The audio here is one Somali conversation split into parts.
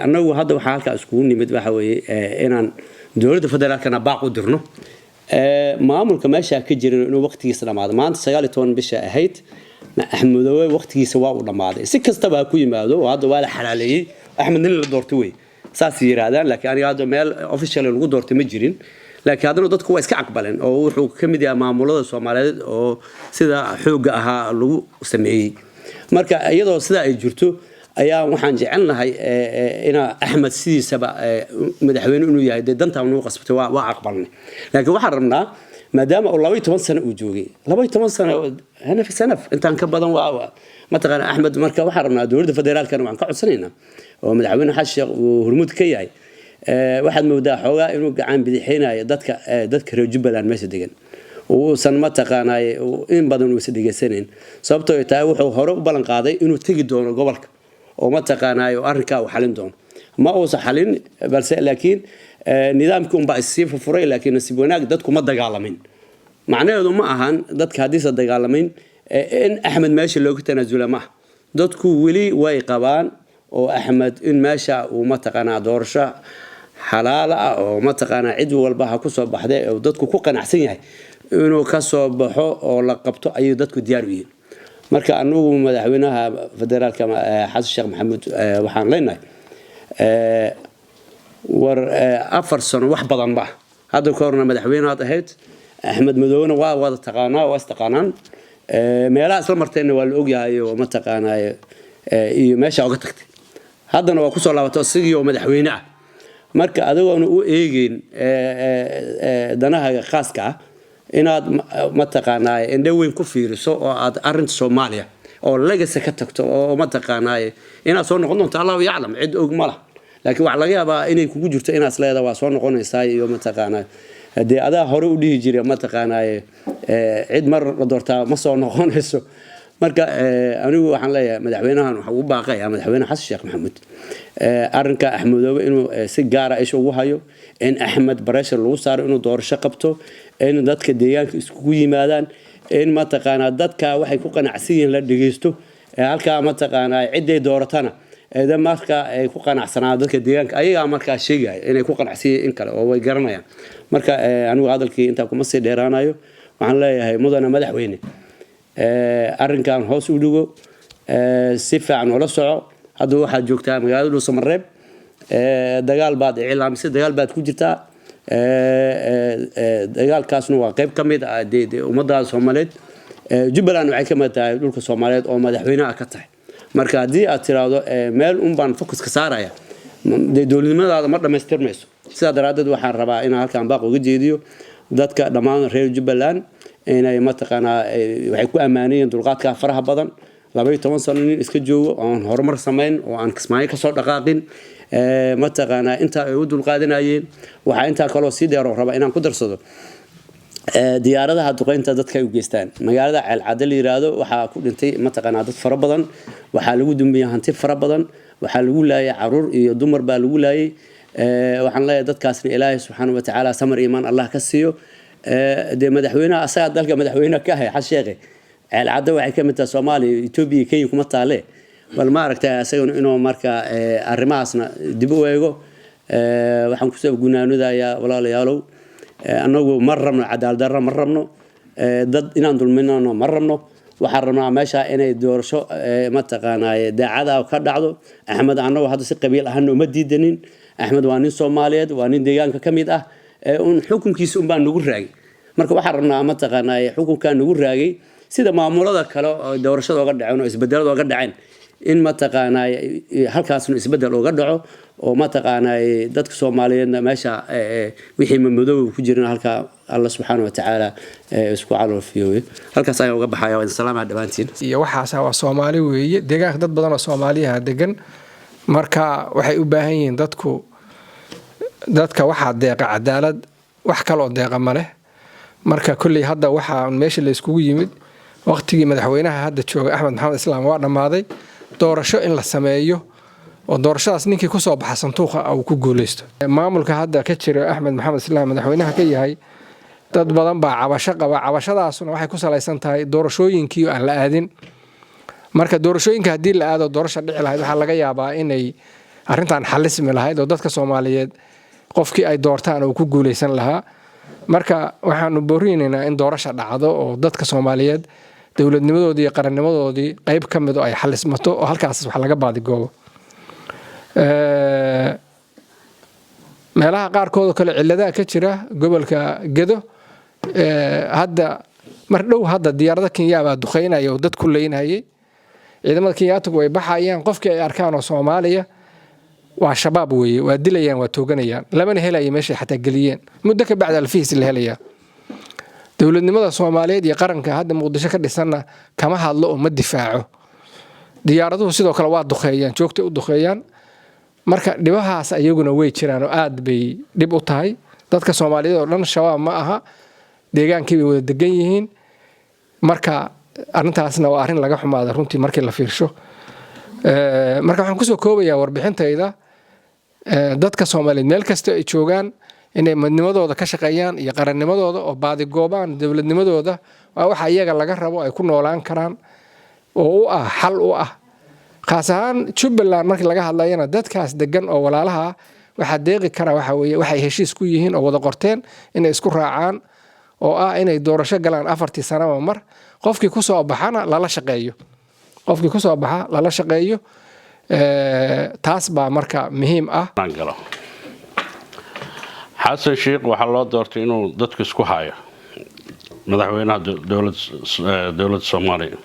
Annagu hadda waxaa halkaa iskugu nimid waxa weeye inaan dowladda federaalkana baaq u dirno, maamulka meeshaa ka jirin inuu waqtigiisa dhamaado. Maanta 19 bisha ahayd, Axmedoobe waqtigiisa waa uu dhammaaday. Si kastaba ha ku yimaado oo hadda waa la xalaaleeyey Axmed, nin la doortay wey saas yiraahdaan, laakiin aniga hadda meel official lagu doortay ma jirin. Laakiin haddana dadku waa iska aqbaleen oo wuxuu ka mid yahay maamulada Soomaaliyeed oo sida xoogga ahaa lagu sameeyey. Marka iyadoo sidaa ay jirto ayaa waxaan jecelnahay inaa Axmed sidiisaba madaxweyne inuu yahay. Dee dantaa nagu qasbatay, waa aqbalnay. Laakiin waxaan rabnaa, maadaama uu 12 sano uu joogay, 12 sano hanaf sanaf intaan ka badan waa mataqaana Axmed. Marka waxaan rabnaa dowladda federaalkana waxaan ka codsanaynaa oo madaxweyne Xasan Sheekh uu hormuud ka yahay, waxaad moodaa xoogaa inuu gacan bidixeynayo dadka reer Jubbaland meesha degan, uusan mataqaanay in badan uusan dhegaysanayn, sababtoo ay tahay wuxuu hore u ballan qaaday inuu tegi doono gobolka oo mataqaanay arrinkaa uu xalin doono. Ma uusan xalin, balse laakiin nidaamkii unbaa issii furfuray. Laakiin nasiib wanaag dadku ma dagaalamin. Macnaheedu ma ahan dadka haddiisa dagaalamayn in Axmed meesha looga tanaasula ma aha. Dadku weli way qabaan oo Axmed in meesha uu mataqaanaa doorasho xalaala ah oo mataqaanaa cid walba ha kusoo baxday oo dadku ku qanacsan yahay inuu ka soo baxo oo la qabto ayay dadku diyaar u yihiin. Marka anagu madaxweynaha federaalka Xasan Sheekh Maxamuud waxaan leenahay, war 4 sano wax badan ma ah. Hadda ka horna madaxweyneaad ahayd, Axmed Madoowena waa wada taqaanaa, waa istaqaanaan, meelaha isla marteenna waa la ogyahay oo mataqaanaa iyo meesha oga tagtay. Haddana waa kusoo laabatay isagii oo madaxweyne ah. Marka adigoona u eegeyn danaha khaaska ah, inaad mataqaanaa indho weyn ku fiiriso oo aad arinta Soomaaliya oo legacy ka tagto oo mataqaanaa inaad soo noqon doonto, Allahu yaclam, cid og ma lah. Laakiin waxaa laga yaabaa inay kugu jirto inaad leedahay waa soo noqonaysaa iyo mataqaanaa dee adaa hore u dhihi jiray mataqaanaa cid mar la doortaa ma soo noqonayso. Marka anigu waxaan leeyahay madaxweynahan, waxaan ugu baaqayaa madaxweyne Xasan Sheekh Maxamuud arrinka Axmedoobe inuu si gaara isha ugu hayo, in Axmed pressure lagu saaro inuu doorasho qabto, in dadka deegaanka iskugu yimaadaan, in mataqaanaa dadka waxay ku qanacsan yihiin la dhegeysto, halkaa mataqaanaa ciday dooratana eeda marka ay ku qanacsanaa dadka deegaanka ayagaa markaa sheegaya inay ku qanacsan yihiin in kale oo way garanayaan. Marka anigu hadalkii intaa kuma sii dheeraanayo. Waxaan leeyahay, mudane madaxweyne, arrinkan hoos u dhigo, si fiican ula soco. Hadda waxaad joogtaa magaalada Dhuusamareeb, dagaal baad iclaamisay, dagaal baad ku jirtaa. Dagaalkaasna waa qayb ka mid ah dee ummadda Soomaaliyeed. Jubbaland waxay ka mid tahay dhulka Soomaaliyeed oo madaxweyne ah ka tahay. Marka haddii aad tiraahdo meel un baan focuska saaraya, dee dowladnimadaada ma dhammaystirmayso. Sidaa daraaddeed waxaan rabaa inaan halkaan baaq uga jeediyo dadka dhammaan reer Jubbaland inay mataqaanaa waxay ku ammaanayeen dulqaadka faraha badan. 12 sano nin iska joogo oon horumar samayn oo aan Kismaayo kasoo dhaqaaqin, mataqaanaa intaa ay u dulqaadanayeen. Waxaa intaa kaloo sii dheer oo raba inaan ku darsado diyaaradaha duqeynta dadka ay u geystaan magaalada Ceelcadde la yiraahdo. Waxaa ku dhintay mataqaanaa dad fara badan, waxaa lagu dumiyey hanti fara badan, waxaa lagu laayay caruur iyo dumar baa lagu laayay. Waxaan leeyahay dadkaasna Ilaahay subxaana wa tacaala samar iimaan Allah ka siiyo. Dee madaxweynaha asagaa dalka madaxweyne ka ahay, Xasan Sheekhe, Ceelcadde waxay ka mid tahay Soomaaliya, Etoobiya iyo Kenya kuma taale. Bal ma aragtay isaguna inuu marka arrimahaasna dib u eego. Waxaan kusoo gunaanadayaa, walaalayaalow, annagu ma rabno cadaalad darro, ma rabno dad inaan dulminano, ma rabno. Waxaan rabnaa meesha inay doorasho mataqaanaa daacada ka dhacdo. Axmed annagu hadda si qabiil ahaan uma diidanin. Axmed waa nin Soomaaliyeed, waa nin deegaanka ka mid ah, un xukunkiisa unbaa nagu raagay. Marka waxaan rabnaa mataqaanaa xukunkaa nagu raagay sida maamulada kale oo doorashada oga dhaceen oo isbedelada oga dhaceen in mataqaanaa halkaasna isbedel uga dhaco oo mataqaanaa dadka Soomaaliyeedna meesha wixii madow ku jiran halkaa Alla subxaana wa tacaala isku caloofiyooyo. Halkaas ayaan uga baxaya. Waa idin salaamaha dhammaantiin. Iyo waxaasa waa Soomaali weeye. Deegaanka dad badan oo Soomaaliyaha degan. Marka waxay u baahan yihiin dadku, dadka waxaa deeqa cadaalad, wax kaloo deeqa ma leh. Marka kolley hadda waxaa meesha la iskugu yimid, waqtigii madaxweynaha hadda jooga Axmed Maxamed Islaam waa dhammaaday. Doorasho in la sameeyo oo doorashadaas ninkii kusoo baxa sanduuqa uu ku guuleysto. Maamulka hadda ka jira, Axmed Maxamed Islaam madaxweynaha ka yahay, dad badan baa cabasho qaba. Cabashadaasuna waxay ku salaysan tahay doorashooyinkii aan la aadin. Marka doorashooyinka haddii la aado, doorasha dhici lahayd, waxaa laga yaabaa inay Arrintan xalismi lahayd oo dadka Soomaaliyeed qofkii ay doortaan uu ku guuleysan lahaa. Marka waxaanu boorinaynaa in doorasha dhacdo oo dadka Soomaaliyeed dowladnimadoodii iyo qarannimadoodii qayb ka mid oo ay xalismato oo halkaas wax laga baadigoobo. Meelaha qaarkood oo kale cilladaha ka jira, gobolka Gedo hadda mar dhow hadda diyaarada Kenya baa duqeynaya oo dad ku leynayay. Ciidamada Kenyaatigu way baxayaan, qofkii ay arkaan oo Soomaaliya waa Shabaab weeye, waa dilayaan, waa tooganayaan, lamana helaya meeshay xataa geliyeen. Muddo ka bacdi alfihiis la helayaa. Dowladnimada Soomaaliyeed iyo qaranka hadda Muqdisho ka dhisanna kama hadlo oo ma difaaco. Diyaaraduhu sidoo kale waa duqeeyaan, joogtay u duqeeyaan. Marka dhibahaas ayaguna way jiraan oo aad bay dhib u tahay. Dadka Soomaaliyeed oo dhan Shabaab ma aha, deegaankii bay wada degan yihiin. Marka arrintaasna waa arrin laga xumaada runtii markii la fiirsho. Marka waxaan kusoo koobayaa warbixintayda, dadka Soomaaliyeed meel kasta ay joogaan inay midnimadooda ka shaqeeyaan iyo qarannimadooda oo baadigoobaan dowladnimadooda. Waa waxa iyaga laga rabo ay ku noolaan karaan oo u ah xal u ah. Khaas ahaan Jubbaland markii laga hadlayana, dadkaas degan oo walaalaha waxaa deeqi kara waxa weeye waxay heshiis ku yihiin oo wada qorteen inay isku raacaan, oo ah inay doorasho galaan 4-tii sanaba mar, qofkii kusoo baxana lala shaqeeyo, qofkii kusoo baxa lala shaqeeyo. Taas baa marka muhiim ah. Galo. Xasan Sheikh waxaa loo doortay inuu dadku isku hayo, madaxweynaha dowladda Soomaaliya.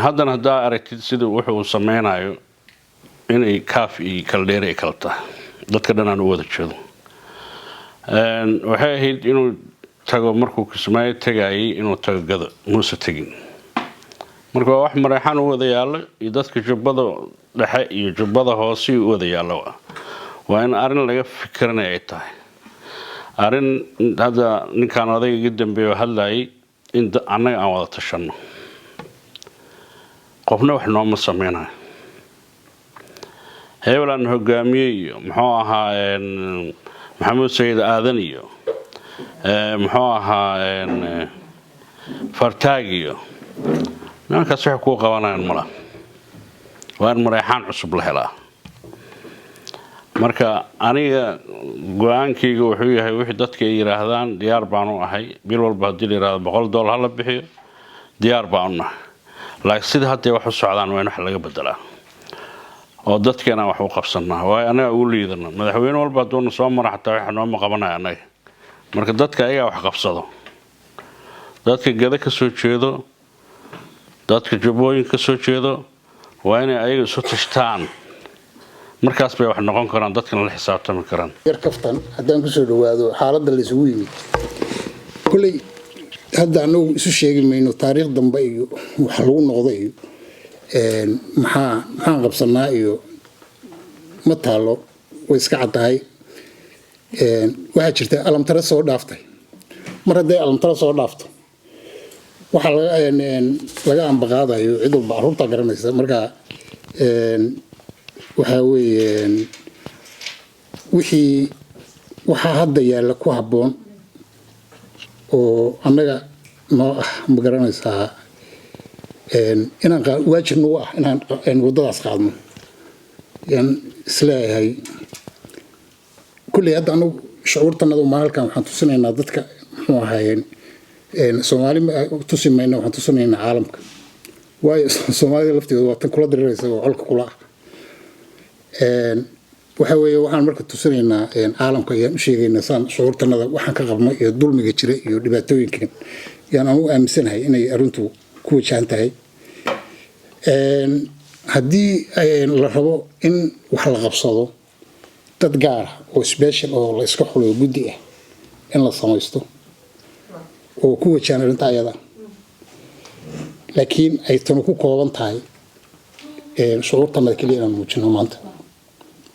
Haddana haddaa aragtid sida wuxuu sameynayo inay kaaf iyo kaldheeri ay kala tahay, dadka dhan aan u wada jeedo. Waxay ahayd inuu tago markuu Kismaayo tagayay inuu tago Gado, muuse tegin. Marka waa wax Mareexaan u wada yaallo iyo dadka Jubbada Dhexe iyo Jubbada Hoose u wada yaallo. Waa in arrin laga fikiranaya ay tahay arrin hadda ninkaan odayga iga dambeeyo hadlayay in annaga aan wada tashanno. Qofna wax nooma sameynayo, hebelaan hogaamiye iyo muxuu ahaa Maxamuud Sayid Aadan iyo muxuu ahaa Fartaag iyo nimankaas waxay kuu qabanayaan mala. Waa in Mareexaan cusub la helaa. Marka aniga go-aankayga wuxuu yahay wixii dadka ay yidhaahdaan diyaar baan u ahay. Bil walba haddii la yidhahdo $100 hala bixiyo, diyaar baan u nahay. Laakiin sida hadday wax u socdaan waa in wax laga bedelaa oo dadkeena wax u qabsanaa, waayo annaga ugu liidana. Madaxweyne walba hadduuna soo mara xataa waxa nooma qabanaya annaga. Marka dadka ayagaa wax qabsado, dadka Gada ka soo jeedo, dadka Jubbooyinka ka soo jeedo, waa inay ayaga isu tashtaan. Markaas bay wax noqon karaan, dadkana la xisaabtami karaan. Yar kaftan haddaan kusoo dhawaado xaaladda la isugu yimid, kolley hadda anagu isu sheegi mayno taariikh dambe iyo wax lagu noqdo iyo maxaan qabsanaa iyo ma taalo, way iska caddahay. Waxaa jirta alamtare soo dhaaftay. Mar hadday alamtare soo dhaafto, waxaa laga ambaqaadayo cid walba carruurtaa garanaysa. Marka waxaa weeye wixii waxaa hadda yaalla ku habboon oo annaga noo ah, ma garanaysaa, inaan waajib nagu ah inaan waddadaas qaadno yaan isleeyahay. Kulley hadda anagu shucuurtanadu ma halkan waxaan tusinaynaa dadka, muxuu ahaayeen, Soomaali tusi mayna, waxaan tusinaynaa caalamka, waayo Soomaalida lafteedu waa tan kula diriraysa oo colka kula ah. Waxa weeye waxaan marka tusinaynaa caalamka ayaan u sheegaynaa saan shucuurtanada waxaan ka qabno iyo dulmiga jira iyo dhibaatooyinkan yaan anugu aaminsanahay inay arrintu ku wajahan tahay. Haddii la rabo in wax la qabsado, dad gaar ah oo special oo la iska xulo, guddi ah in la samaysto oo ku wajahan arrinta ayada, laakiin ay tanu ku kooban tahay shucuurtanada keliya inaan muujino maanta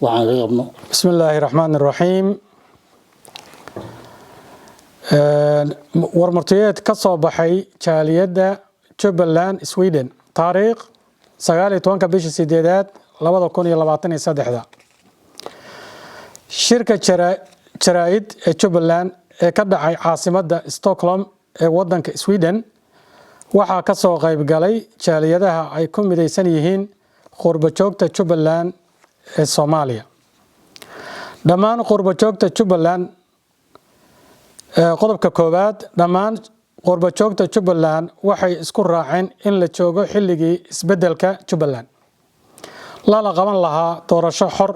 waxaan ka qabno. بسم الله الرحمن الرحيم. Warmartiyeed ka soo baxay jaaliyadda Jubbaland Sweden, taariikh 19-ka bisha sideedaad 2023-da. Shirka jaraa'id ee Jubbaland ee ka dhacay caasimadda Stockholm ee wadanka Sweden waxaa ka soo qayb galay jaaliyadaha ay ku midaysan yihiin qurbo joogta Jubbaland. ee Soomaaliya. Dhammaan qurbajoogta Jubbaland. Qodobka koowaad, dhammaan qurbajoogta Jubbaland waxay isku raaceen in la joogo xilligii isbeddelka Jubbaland lala qaban lahaa doorasho xor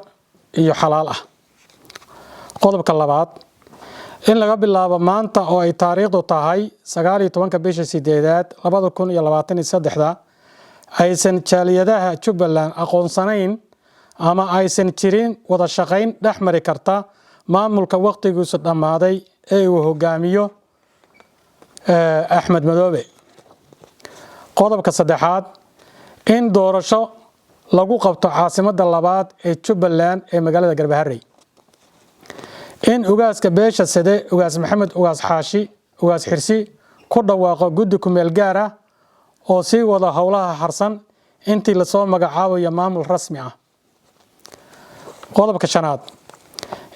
iyo xalaal ah. Qodobka labaad, in laga bilaabo maanta oo ay taariikhdu tahay 19-ka bisha sideedaad 2023-da aysan jaaliyadaha Jubbaland aqoonsanayn ama aysan jirin wada shaqayn dhex mari karta maamulka waqtigiisu dhammaaday ee uu hogaamiyo Axmed Madoobe. Qodobka saddexaad, in doorasho lagu qabto caasimadda labaad ee Jubbaland ee magaalada Garbaharey. In ugaaska beesha Sade, Ugaas Maxamed Ugaas Xaashi Ugaas Xirsi, ku dhawaaqo guddi kumeel gaar ah oo sii wada howlaha harsan intii lasoo magacaabayo maamul rasmi ah. Qodobka shanaad,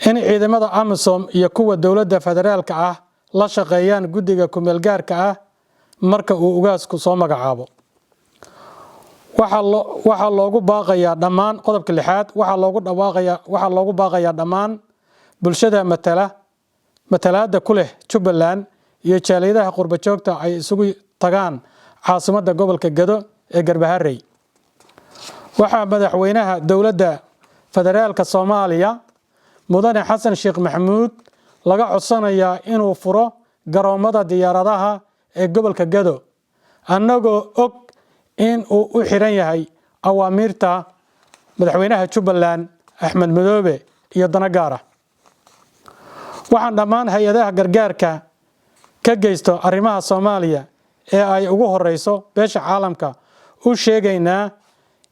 in ciidamada AMISOM iyo kuwa dowladda federaalka ah la shaqeeyaan guddiga kumeelgaarka ah marka uu ugaasku soo magacaabo. Waxaa loogu baaqayaa dhammaan. Qodobka lixaad, waxaa loogu baaqayaa dhammaan bulshada matalaada ku leh Jubbaland iyo jaaliyadaha qurbajoogta ay isugu tagaan caasimadda gobolka Gado ee Garbaharey. Waxaa madaxweynaha dowladda federaalka Soomaaliya, Mudane Xasan Sheekh Maxamuud, laga codsanayaa inuu furo garoomada diyaaradaha ee gobolka Gado, annagoo og in uu u xiran yahay awaamiirta madaxweynaha Jubbaland Axmed Madoobe iyo dana gaara. Waxaan dhammaan hay-adaha gargaarka ka geysto arrimaha Soomaaliya ee ay ugu horeyso beesha caalamka u sheegaynaa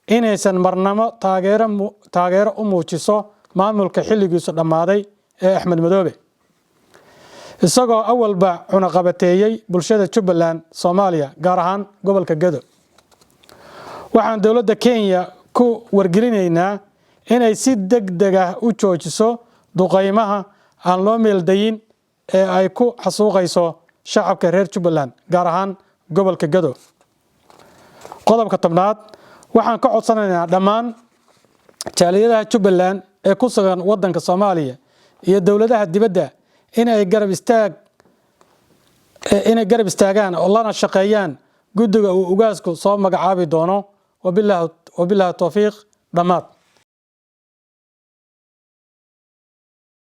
inaysan marnamo taageero u muujiso maamulka xilligiisu dhammaaday ee Axmed Madoobe, isagoo awalba cunaqabateeyey bulshada Jubbaland Soomaaliya, gaar ahaan gobolka Gado. Waxaan dowladda Kenya ku wargelinaynaa inay si deg deg ah u joojiso duqaymaha aan loo meeldayin ee ay ku xasuuqayso shacabka reer Jubbaland, gaar ahaan gobolka Gado. Qodobka 10aad, waxaan ka codsanaynaa dhammaan jaaliyadaha Jubbaland ee ku sugan wadanka Soomaaliya iyo dowladaha dibadda inay garab istaagaan oo lana shaqeeyaan guddiga uu ugaasku soo magacaabi doono. Wabilaahi towfiiq. Dhammaad.